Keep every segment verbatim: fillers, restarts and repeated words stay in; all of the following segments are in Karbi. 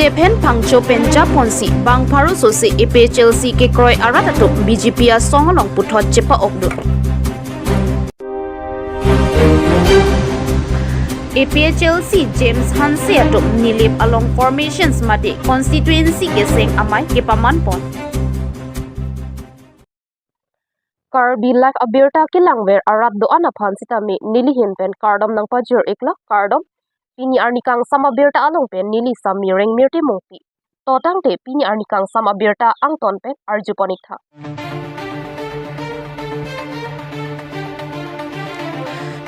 Stephen Phangcho pen japonsi bang pharo sose A P H L C kekroi arat atum B J P asong along puthot chepa-okdun. A P H L C James Hanse atum Nilip along formations mate constituency keseng amei kepaman pon. Karbi Live abirta kelangver arat do-an aphan sitame nelihin pen kardom nangpajir-iklo, kardom. Pini arni kangsam abirta along pen neli Sami Rengmirti Mungpi. To tangte pini arni kangsam abirta angton pen arjupon-iktha.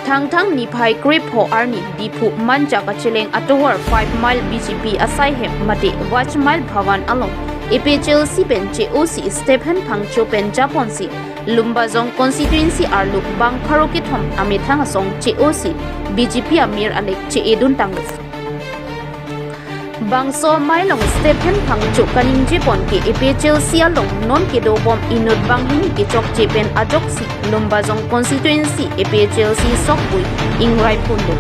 Thangthang niphai krepho arni Diphu Manja kacheleng atovar five mile B J P asaihem mate Vajmile Bhavan along A P H L C pen che-osi Stephen Phangcho pen japonsi Lumbajong constituency arlo bang pharo kethom amethang asong che-osi B J P amir alek che-edun tanglo. Bangso amei along Stephen Phangcho kaningjepon ke A P H L C along non kedobom inut banghini kechokche pen ajoksi Lumbajong constituency A P H L C sokpui ingrai phunlo.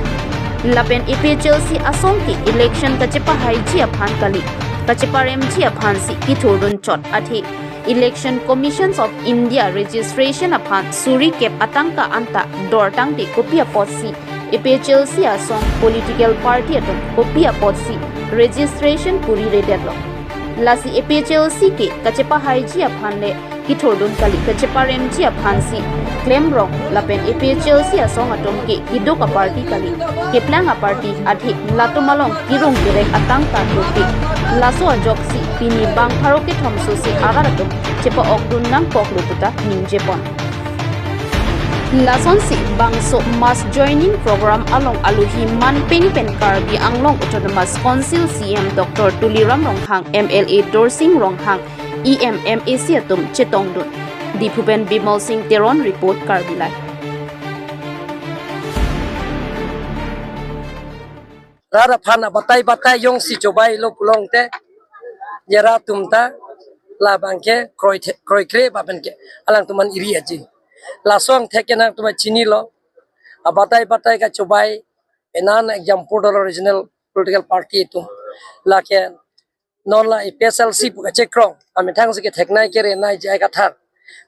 Lapen A P H L C asong ke election kachepahaiji aphan kali, kacheparemji aphansi kithurdun chot athe Election Commissions of India registration aphan suri kep atangka anta dor tangte kopi apotsi A P H L C asong political party atum kopi apotsi registration puri redetlo. Lasi A P H L C ke kachepahaiji aphan le kithurdun kali, kacheparemji aphansi klemrong lapen A P H L C asong atum ke keduk aparty kali, keplang aparty athe latum along kirung kerek atangka doke. Laso ajoksi pini bang pharo kethom sose arat atum chepa-okdun nangkoklo puta ningjepon. Lasonsi bangso mass joining program along alohi manpeng pen Karbi Anglong Autonomous Council C E M Doctor Tuliram Ronghang, M L A Dorsing Ronghang, E M, M A C atum chetongdun. Diphu pen Bimal Singh Teron report, Karbi Live. Rat aphan abatai batai jongsi chobailo pulote, je rat atum ta labang ke kroi the-, kroikre bapen ke alangtum an iri aji. Laso angthek ke nangtum an chinilo, abatai batai kachobai, penan example dolo regional political party atum. Lake non la A P H L C pu kachekroi amethang si ketheknei kerenei jai kathar.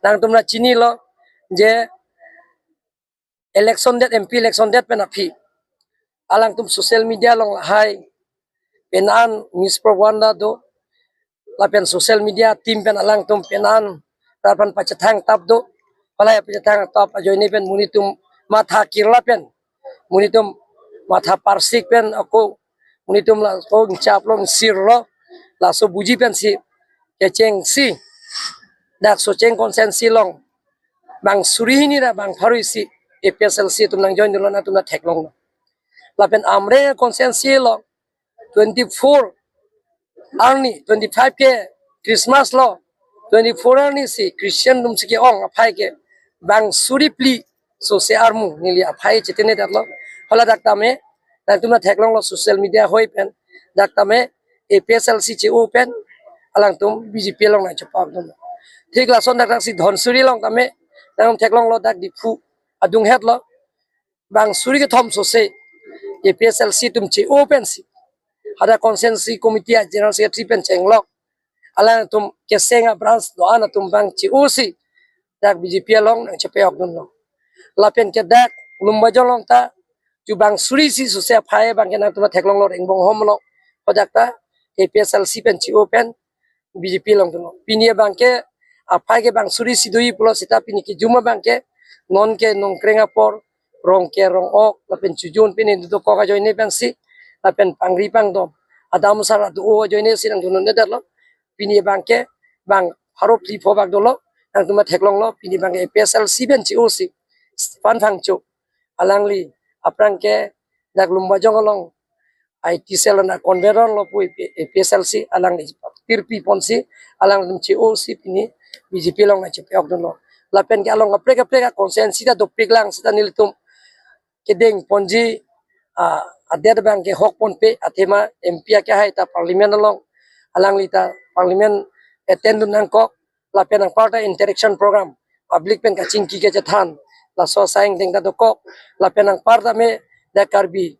Nangtum an chinilo je election det, M P election det pen aphi alangtum social media along lahai penan mispropaganda do, lapen social media team pen alangtum penan rat aphan pachethang tap do. Halahai pachethang tap ajoine pen monit atum matha kirla pen, monit atum matha parsik pen ako monit atum la ko ingchaplo, ingsirlo, laso buji pensi kechengsi dak Socheng constituency along bang suri hini ra bang pharo isi A P H L C atum nangjoindunlo, nangtum an theklonglo. Lapen Amreng constituency along twenty-four arni, twenty-five ke Christmas lo, twenty-four arni si Christian atum si ke-ong aphai ke bang suri phli sose armu neli aphai chetene detlo. Hala dak tame nangtum an theklonglo social media ahoi pen, dak tame A P H L C che-o pen alangtum B J P along nangchepa-okdunlo. Thik lason dak dak si Dhansiri along tame nangtum theklonglo, dak Diphu adunghet lo, bang suri kethom sose A P H L C atum che-o pensi hadak constituency committee a general secretary pen chenglok, alangtum keseng a branch do-an atum bang che-osi dak B J P along nangchepa-okdunlo. Lapen ke dak Lumbajong along ta chubang suri isi sose aphai bang ke nangtum an theklonglo, Rengbonghom along, hadak ta A P H L C pen che-o pen B J P along dunlo. Pini abang ke aphai ke bang suri isi do-i pulo seta pini kejum abang ke non ke Nongkreng apor, Rongker Rongok lapen Chojun pini dokok ajoine pensi, lapen Pangri Pangdom, Adamsar adu-o ajoine si nangdun-un-e detlo. Pini abang ke bang pharo phli pho bak dolo, nangtum an theklonglo, pini abang ke A P H L C pen che-osi Stephen Phangcho, alangli aphrang ke dak Lumbajong along I T cell ana convener lo pu A P H L C, alangli tirpi ponsi alangtum che-osi pini B J P along nangchepa-okdunlo. Lapen ke along kaprek kaprek a constituency ta dopik lang seta nelitum kedeng ponji, ah, adet abang ke hok ponpe, athema M P akehai ta parliament along, alangli ta parliament attend dun nangkok, lapen anparta interaction program, public pen kachingki kachethan, laso asai angdeng ta dokok, lapen anparta me dak Karbi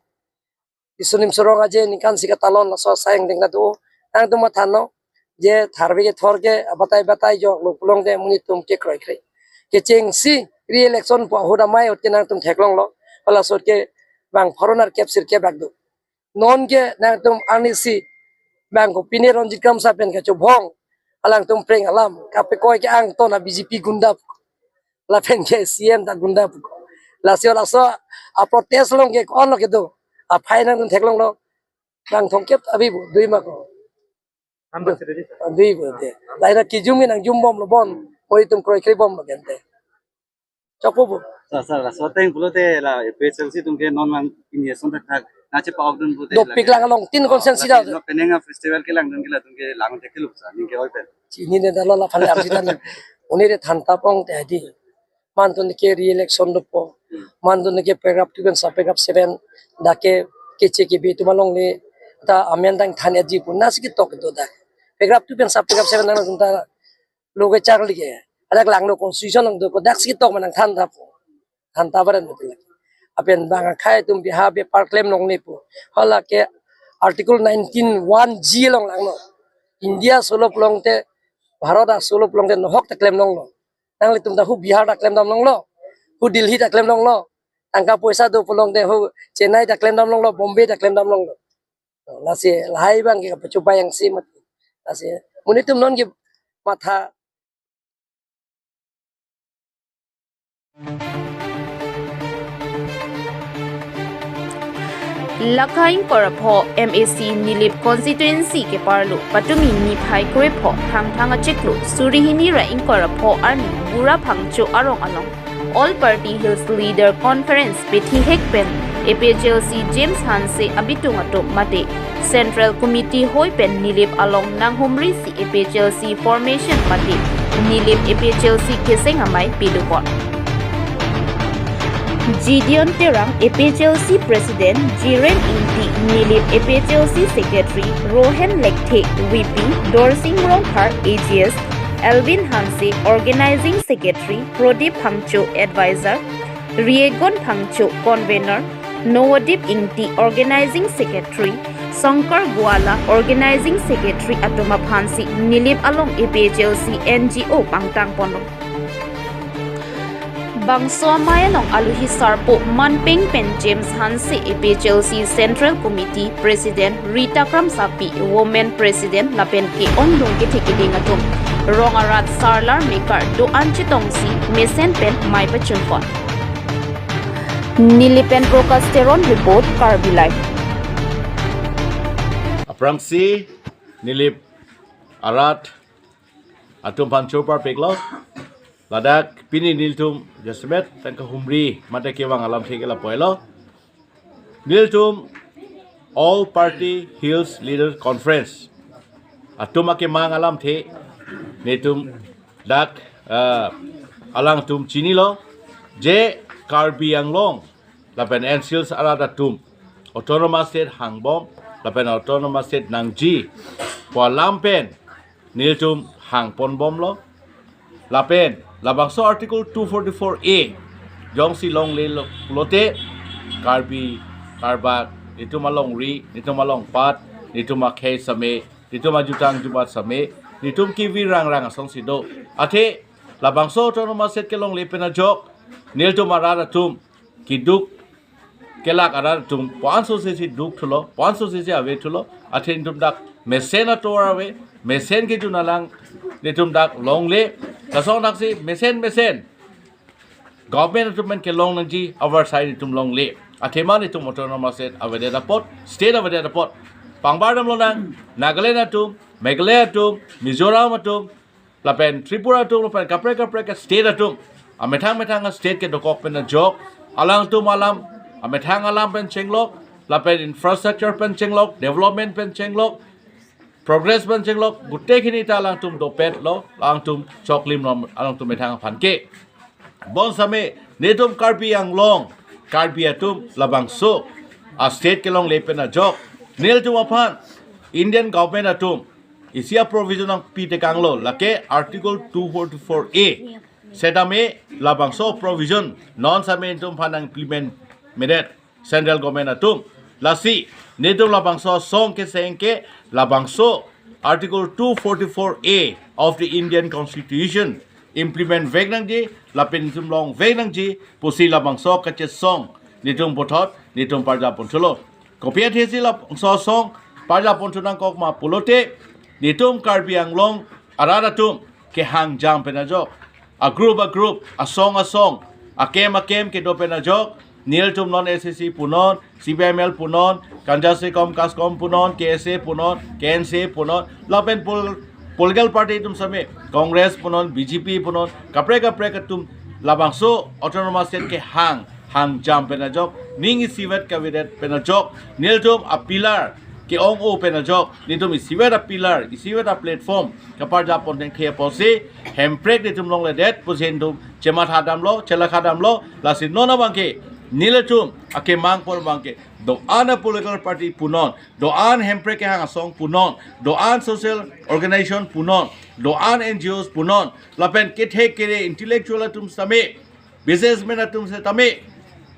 Isonim Sorong Aje ningkan si katalon laso asai angdeng ta do, Nangtum matha non, je tharve kethor ke batai batai joklo pulote monit atum ke kroikre. Kechengsi re-election pu ahut amei ahut ke nangtum theklonglo. Hala ahut ke bang pharo nerkep sirkep bak do. Non ke nangtum arnisi bang kopine Ronjit Kramsa pen kachobhong, alangtum preng alam kapekoi ke angton a B J P gunda pu, lapen ke C M ta gunda pu. Lasi laso a protest along ke ko-an lo kedo, aphai nangtum theklonglo. Bang thomkep abi pu, dui ma ko. Ambassador di, sir. Dui pu te. Lahai ra kejum ke nangjum bomlo bon. Oi, itum kroikre bomlo gente. Chokpo pu. Sir, sir, la soteng pulote la A P H L C atum ke non lang ini ason tak tak nache pa okdun pulote la dopik lang along tin konsen sida. La penang a festival kelangdun ke latum ke lang te keluk sir, ning ke oi pen. Chinine dalo, la phan lang sida ni. Uni re thantapong te di. Mantun ke re-election dopo. Mantun ke paragraph two pen sub paragraph seven dak ke keche kebe atum alongle ta amendment than-etji pu nasi ketok do dak. Paragraph two pen sub paragraph seven nang ta lo kecharli ke. Adak langno constitution along do ko daksi ketok ma nangthanthapo. Thantha baran betul lagi. Apen bang akhai atum biha bepar klemlongle pu. Hala ke Article nineteen one G along langno. India aso pulote, Bharat aso pulote nohok ta klemlonglo. Nanglitum ta hu Bihar ta klemdamlonglo, hu Delhi ta klemdamlonglo, tangka poisa do pulote hu Chennai ta klemdamlonglo, Bombay ta klemdamlonglo. Lasi lahai bang ke kapachobai angse mati. Lasi monit atum non ke matha. Laka ingkoi ra pho M A C Nilip constituency keparlo patumi niphai kre pho Thangthang achiklo suri hini ra ingkoi ra pho arni Bura Phangcho arong along All Party Hills Leader Conference pethihek pen A P H L C James Hanse abitung atum mate Central Committee hoi pen Nilip along nanghumri si A P H L C formation mate Nilip A P H L C keseng amei pidukot. Gideon Terang, A P H L C President, Jiren Ingti, Nilip A P H L C Secretary, Rohen Lekthe, V P, Dorsing Rongphar, A G S, Elvin Hanse, Organizing Secretary, Prodip Phangcho, Advisor, Riegon Phangcho, Convener, Novodip Ingti, Organizing Secretary, Shankar Gwala, Organizing Secretary atum aphansi Nilip along A P H L C N G O pangtang ponlo. Bangso amei along aluhi sarpo manpeng pen James Hanse, A P H L C Central Committee President, Rita Kramsapi, Women President lapen ke-ongdung kethe keding atum, rong arat sarlar mekar do-an chetongsi mesen pen mei pachunpon. Nilip pen Prakash Teron report, Karbi Live. Aphrangsi Nilip arat atum aphan chopar peklo. Ladak pini nelitum jasemet tangka humri mate kevang alamthe ke lapu-elo. Nelitum All Party Hills Leaders Conference atum akemang alamthe nelitum dak, eh, alangtum chinilo, je Karbi Anglong lapen N C Hills arat atum Autonomous State hangbom lapen Autonomous State nangji pu alam pen nelitum hangponbomlo. Lapen labangso Article two forty-four A jongsi longlelo pulote Karbi, Karbak, nelitum alongri, nelitum alongpat, nelitum akhei same, nelitum ajutang jubat same, nelitum kevi rangrang asonsi do. Athe labangso Autonomous State kelongle pen ajok nelitum arat atum keduk kelak arat atum pon-an sose si duk thulo, pon-an sose si ave thulo. Athe nelitum dak mesen ator ave, mesen kejun alang nelitum dak longle. Lason daksi mesen mesen government atum pen kelong nangji avarsai nelitum longle. Athema nelitum Autonomous State avedet apot, state avedet apot pangbar damlonang. Nagaland atum, Meghalaya atum, Mizoram atum, lapen Tripura atum, lapen kaprek kaprek a-state atum, amethang methang a-state kedokok pen ajok alangtum alam, amethang alam pen chenglok, lapen infrastructure pen chenglok, development pen chenglok, progress pen chenglok, guteikhini ta alangtum dopetlo, alangtum choklimlo, alangtum methang aphan ke. Bonsame nelitum Karbi Anglong, Karbi atum labangso a-state kelongle pen ajok nelitum aphan Indian government atum isi a-provision nangpitekanglo, lake Article two forty-four A. Setame labangso provision non same nelitum aphan nang-implement medet Central Government atum. Lasi nelitum labangso asong keseng ke labangso Article two forty-four A of the Indian Constitution implement vek nangji, lapen netum long vek nangji pusi labangso kachesong netum puthot netum parjap ponthulo. Kopi athesi labangso asong parjap ponthu nangkok ma pulote, netum Karbi Anglong arat atum kehang jam pen ajok, a group a group, asong asong, akem akem kedo pen ajok, nelitum non S A C punon, C P I M L punon, Kanja Sekom Kaskom punon, K S A punon, K N C A punon, lapen pol-, political party atum same, Congress punon, B J P punon, kaprek kaprek atum labangso autonomous state kehang, hang jam pen ajok, ning isivet kavedet pen ajok, nelitum a pillar ke-ong-o pen ajok, netum isivet a pillar, isivet a platform kaparjap pon thengthe apotsi, Hemprek netum longledet pusi netum chematha damlo, chelakha damlo, lasi non abangke, nelitum akemang pon abangke, do-an a political party punon, do-an Hemprek kehang asong punon, do-an social organization punon, do-an N G Os punon, lapen kethe kere intellectual atum same, businessman atum setame,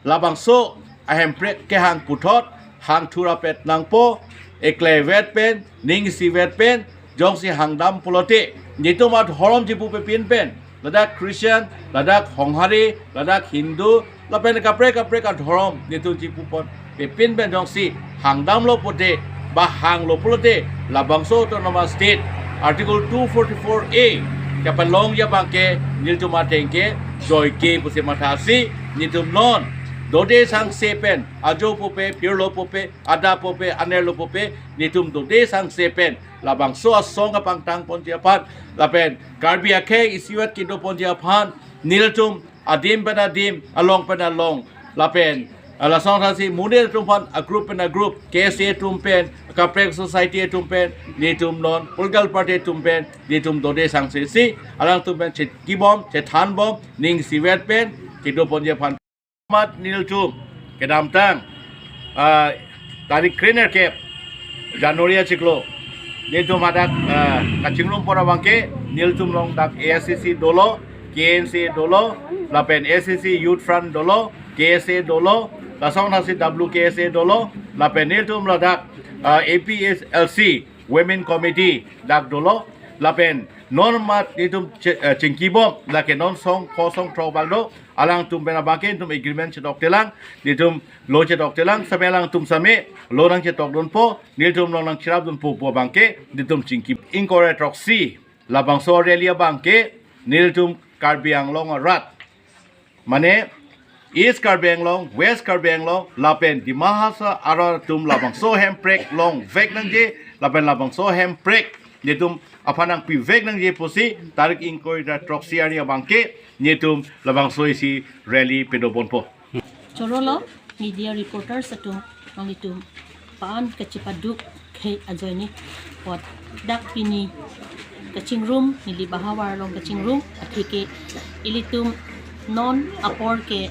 labangso a Hemprek kehang puthot hang thurapet nangpo, eklevet pen, ning isivet pen, jongsi hang dam pulote, netum adhorom chipu pepin pen, ladak Christian, ladak Honghari, ladak Hindu, lapen kaprek kaprek adhorom netum chipu pon pepin pen jongsi hang damlo pote, ba hanglo pulote, labangso autonomous state Article two forty-four A kapalongji abangke, nelitum ateng ke joike pusi mathasi, netum non dode sangse pen, ajo pupe, pirlo pupe, ada pupe, anerlo pupe, netum dode sangse pen labangso asong kapangtang ponji aphan, lapen Karbi akhei isivet kedo ponji aphan, nelitum adim pen adim, along pen along, lapen, ah, lason athasi monit atum aphan a group pen a group, K S A atum pen, kaprek society atum pen, netum non political party atum pen, netum dode sangse si, alangtum pen chekibom, chethanbom, ning isivet pen kedo ponji aphan. Mat nelitum kedamtang, ah, tarik krenerkep January achiklo, nelitum hadak, ah, kachingrum pon abangke, nelitum long dak A I C C dolo, K N C A dolo, lapen A C C Youth Front dolo, K S A dolo, lason athasi W K S A dolo, lapen nelitum ladak, ah, A P H L C Women Committee dak dolo, lapen non mat netum che-, eh, chingkibom, lake non song pho song throk bang do, alangtum pen abangke netum agreement chedok telang, netum lo chedok telang, same alangtum same lo nangchetok dunpo, nelitum long nangcherap dunpo pu abangke, netum chingki. Ingkoi ra throksi labangso rally abangke, nelitum Karbi Anglong arat, mane East Karbi Anglong, West Karbi Anglong, lapen Dima Hasao arat atum labangso Hemprek long vek nangji, lapen labangso Hemprek netum aphan nangpi vek nangji pusi, tarik ingkoi ra throksi arni abangke, netum labangso isi rally pado ponpo. Chorolo media reporters atum, nanglitum paan kachepaduk khei ajoine, apot dak pini kachingrum, neli bahavar long kachingrum atheke, ilitum non apor ke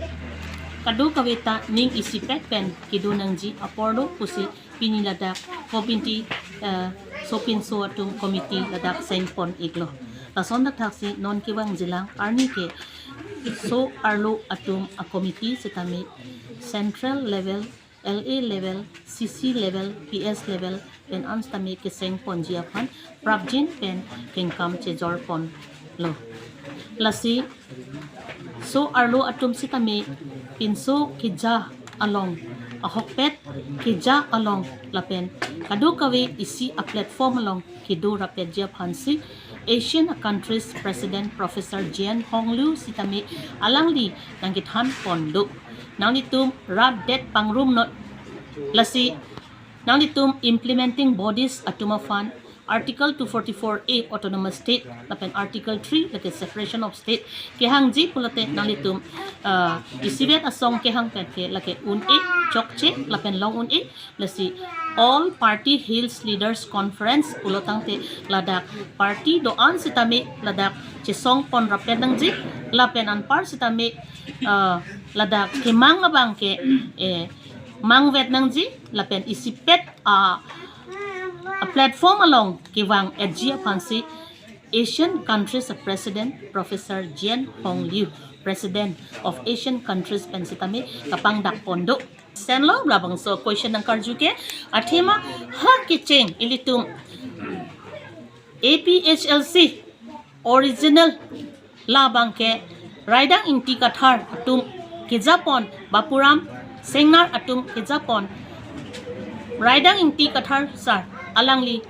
kadokave ta ning isipet pen kedo nangji apor do pusi pini ladak Kopinti, eh, sopinso atum committee ladak seng pon iklo. Lason dak thaksi non kevang jilang arni ke so-arlo atum a committee setame central level, L A level, C C level, P S level pen an setame keseng ponji aphan prapjin pen kengkam chejor ponlo. Lasi so-arlo atum setame pinso keja along, ahokpet keja along lapen kadokave isi a platform along kedo rapetji aphansi Asian Countries President Professor Jian Honglu setame alangli nangkethan pon do. Nanglitum rat det pangrum not, lasi nanglitum implementing bodies atum aphan Article two forty-four A Autonomous State lapen Article three lake Separation of State kehangji pulote nanglitum, ah, isivet asong kehang pen ke lake un-e, chokche lapen long un-e, lasi All Party Hills Leaders Conference pulo tangte ladak party do-an setame ladak chesong pon rapet nangji, lapen anpar setame, ah, ladak kemang abangke, eh, mangvet nangji, lapen isipet a, a platform along kevang etji aphansi Asian Countries President Professor Jian Honglu, President of Asian Countries pen setame kapangdak pon do. Senlo labangso question nangkarju ke, athema ha kecheng ilitum A P H L C original labang ke Raidang Ingti Kathar atum kejapon, Bapuram Singnar atum kejapon, Raidang Ingti Kathar sir alangli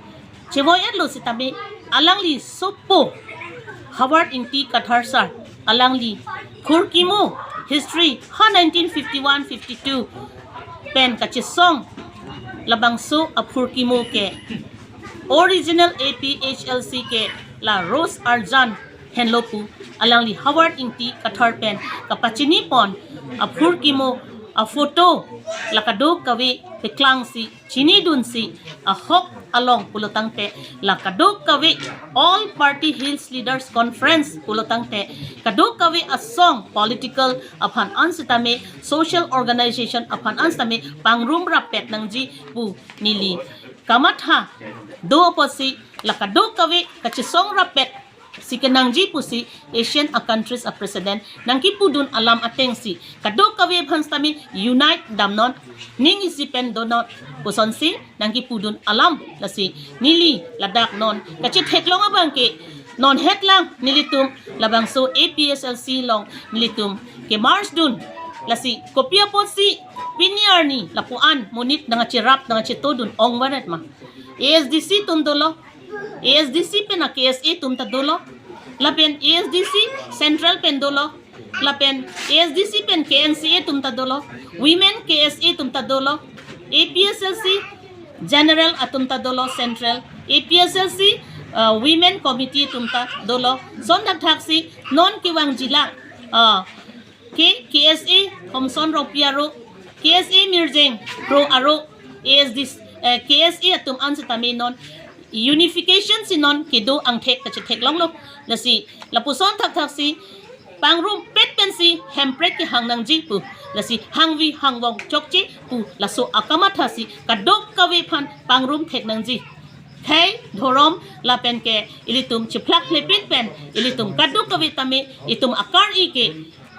chevoi-etlo sitame, alangli sopo Howard Ingti Kathar sir alangli phurkimo history ha nineteen fifty-one fifty-two pen kachesong labangso aphurkimo ke original A P H L C ke la Rose Arjan henlo pu alangli Howard Ingti Kathar pen kapachinipon aphurkimo aphoto la kadokave peklangsi chinidunsi ahok along pulotangte la kadokave All Party Hills Leaders Conference pulotangte kadokave asong political aphan an sitame social organization aphan an sitame pangrum rappet nangji pu neli kamatha do apotsi la kadokave kachesong rappet si kenangji pusi Asian a countries a president nangkipudun alam atengsi kadokave aphan sitame unite damnon, ning isi pen donon pusonsi nangkipudun alam. Lasi neli ladak non kachetheklong abang ke non hetlang nelitum labangso A P H L C along nelitum ke march dun. Lasi kopi apotsi pini arni lapu-an monit nangkacherap nangkachetodun ongvaret ma? A S D C atum dolo, A S D C pen a K S A atum ta dolo, lapen A S D C central pen dolo, lapen A S D C pen K N C A atum ta dolo, women K S A atum ta dolo, A P H L C general atum ta dolo central, A P H L C, uh, women committee atum ta dolo. Lason thakthaksi non kevangji la, uh, ke K S A Homson Rongpi aro, K S A Mirjeng Kro aro, A S D, eh, K S A atum an sitame non unification si non kedo angthek kachetheklonglo. Lasi lapuson thakthaksi pangrumpet pensi Hemprek kehang nangji pu, lasi hangvi hangvong chokche pu laso akamathasi kadokave aphan pangrum thek nangji. Khei dhorom lapen ke ilitum chiphlak phlepin pen ilitum kadokave tame itum akar-i ke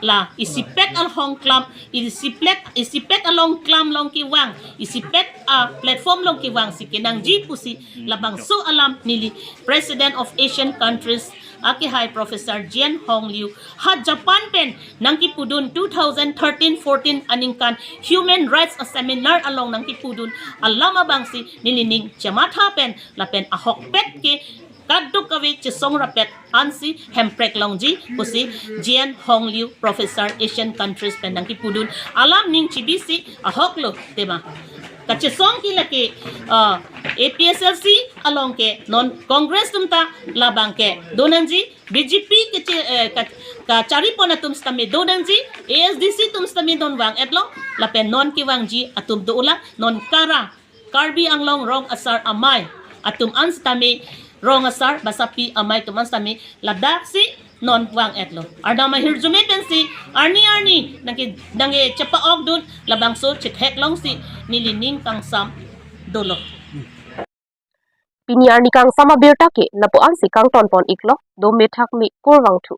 la isipet along klam, isipet, isipet along klam along kevang, isipet a platform along kevangsi kenangji pusi labangso alam neli President of Asian Countries akehai Professor Jian Hong Liu ha Japan pen nangkipudun two thousand thirteen fourteen aningkan human rights a seminar along nangkipudun alam abangsi nelining chematha pen lapen ahokpet ke kadokave chesong rappet ansi Hemprek longji pusi Jian Hong Liu Professor Asian Countries pen nangkipudun alam ning chibisi ahoklo tema. Kachesong ke lake, ah, A P H L C along ke non Congress atum ta labang ke do nangji, B J P ke che, eh, ka, kacharipon atum sitame do nangji, A S D C atum sitame non vang-etlo, lapen non kevangji atum dolang, non kara Karbi Anglong rong asar amei atum an sitame, rong asar basapi amei atum an sitame ladaksi non vang-etlo. Arnam ahirjume pensi arni arni nangke, nangkechepa-okdun labangso chetheklongsi nelining kangsam dolo. Pini arni kangsam abirta ke lapu-ansi kangtonpon-iklo, dome thakme kurvangthu.